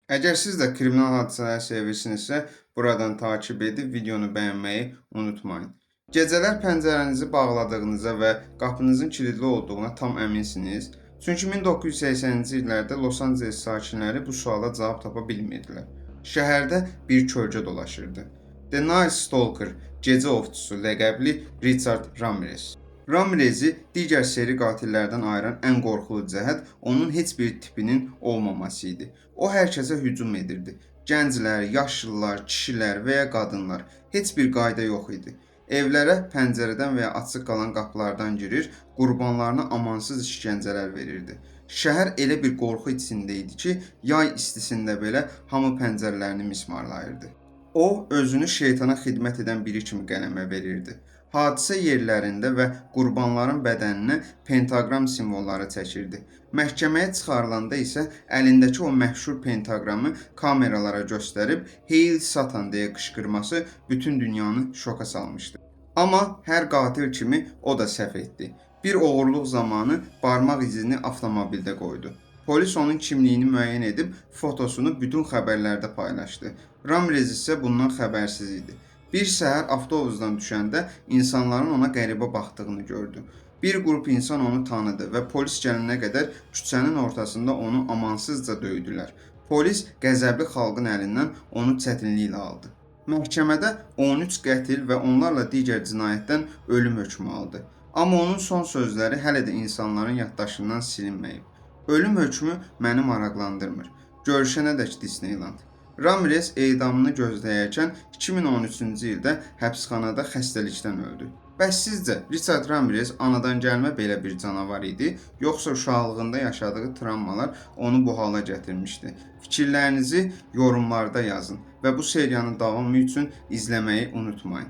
Əgər siz də kriminal hadisələri sevirsinizsə, buradan takip edib videonu bəyənməyi unutmayın. Gecələr pəncərənizi bağladığınıza və qapınızın kilidli olduğuna tam əminsiniz? Çünki 1980-ci illərdə Los Anceles sakinləri bu suala cavab tapa bilmirdilər. Şəhərdə bir kölgə dolaşırdı. The Night Stalker, gecə ovçusu ləqəbli Richard Ramirez. Ramirezi digər seri qatillərdən ayıran ən qorxulu cəhət onun heç bir tipinin olmaması idi. O hər kəsə hücum edirdi. Gənclər, yaşlılar, kişilər və ya qadınlar, heç bir qayda yox idi. Evlərə pəncərədən və ya açıq qalan qapılardan girir, qurbanlarına amansız işgəncələr verirdi. Şəhər elə bir qorxu içində idi ki, yay istisində belə hamı pəncərələrini mismarlayırdı. O, özünü şeytana xidmət edən biri kimi qələmə verirdi. Hadisə yerlərində və qurbanların bədəninə pentaqram simvolları çəkirdi. Məhkəməyə çıxarılanda isə əlindəki o məşhur pentaqramı kameralara göstərib "Hail Satan" deyə qışqırması bütün dünyanı şoka salmışdı. Amma hər qatil kimi o da səhv etdi. Bir oğurluq zamanı barmaq izini avtomobildə qoydu. Polis onun kimliyini müəyyən edib fotosunu bütün xəbərlərdə paylaşdı. Ramirez isə bundan xəbərsiz idi. Bir səhər avtobusdan düşəndə insanların ona qəribə baxdığını gördü. Bir qrup insan onu tanıdı və polis gələnə qədər küçənin ortasında onu amansızca döydülər. Polis qəzəbli xalqın əlindən onu çətinliklə aldı. Məhkəmədə 13 qətl və onlarla digər cinayətdən ölüm hökmü aldı. Amma onun son sözləri hələ də insanların yaddaşından silinməyib. "Ölüm hökmü məni maraqlandırmır. Görüşənədək Disneyland." Ramirez edamını gözləyərkən 2013-cü ildə həbsxanada xəstəlikdən öldü. Bəs sizcə Richard Ramirez anadan gəlmə belə bir canavar idi, yoxsa uşaqlığında yaşadığı travmalar onu bu hala gətirmişdi? Fikirlərinizi yorumlarda yazın və bu seriyanın davamı üçün izləməyi unutmayın.